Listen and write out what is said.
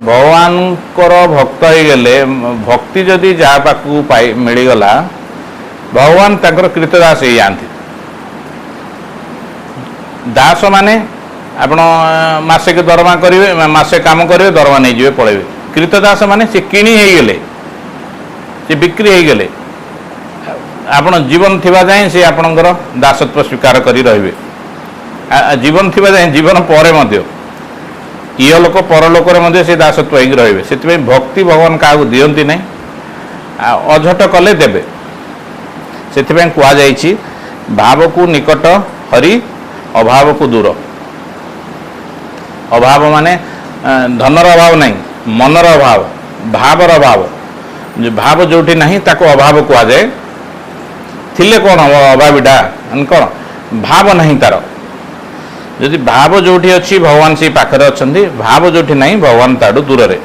ଭଗବାନଙ୍କର ଭକ୍ତ ହେଇଗଲେ, ଭକ୍ତି ଯଦି ଯାହା ପାଖକୁ ପାଇ ମିଳିଗଲା, ଭଗବାନ ତାଙ୍କର କୃତଦାସ ହେଇଯାଆନ୍ତି। ଦାସ ମାନେ ଆପଣ ମାସେକ ଦରମା କରିବେ, ମାସେ କାମ କରିବେ, ଦରମା ନେଇଯିବେ, ପଳେଇବେ। କୃତଦାସ ମାନେ ସେ କିଣି ହେଇଗଲେ, ସେ ବିକ୍ରି ହେଇଗଲେ। ଆପଣ ଜୀବନ ଥିବା ଯାଏଁ ସେ ଆପଣଙ୍କର ଦାସତ୍ୱ ସ୍ୱୀକାର କରି ରହିବେ। ଜୀବନ ଥିବା ଯାଏଁ, ଜୀବନ ପରେ ମଧ୍ୟ, ଇହ ଲୋକ ପରଲୋକରେ ମଧ୍ୟ ସେ ଦାସତ୍ୱ ହେଇକି ରହିବେ। ସେଥିପାଇଁ ଭକ୍ତି ଭଗବାନ କାହାକୁ ଦିଅନ୍ତି ନାହିଁ, ଆଉ ଅଝଟ କଲେ ଦେବେ। ସେଥିପାଇଁ କୁହାଯାଇଛି, ଭାବକୁ ନିକଟ ହରି, ଅଭାବକୁ ଦୂର। ଅଭାବ ମାନେ ଧନର ଅଭାବ ନାହିଁ, ମନର ଅଭାବ, ଭାବର ଅଭାବ। ଭାବ ଯେଉଁଠି ନାହିଁ ତାକୁ ଅଭାବ କୁହାଯାଏ। ଥିଲେ କ'ଣ ହବ? ଅଭାବୀଟା ମାନେ କ'ଣ? ଭାବ ନାହିଁ ତାର। ଯଦି ଭାବ ଯେଉଁଠି ଅଛି, ଭଗବାନ ସେଇ ପାଖରେ ଅଛନ୍ତି। ଭାବ ଯେଉଁଠି ନାହିଁ, ଭଗବାନ ତାଠୁ ଦୂରରେ।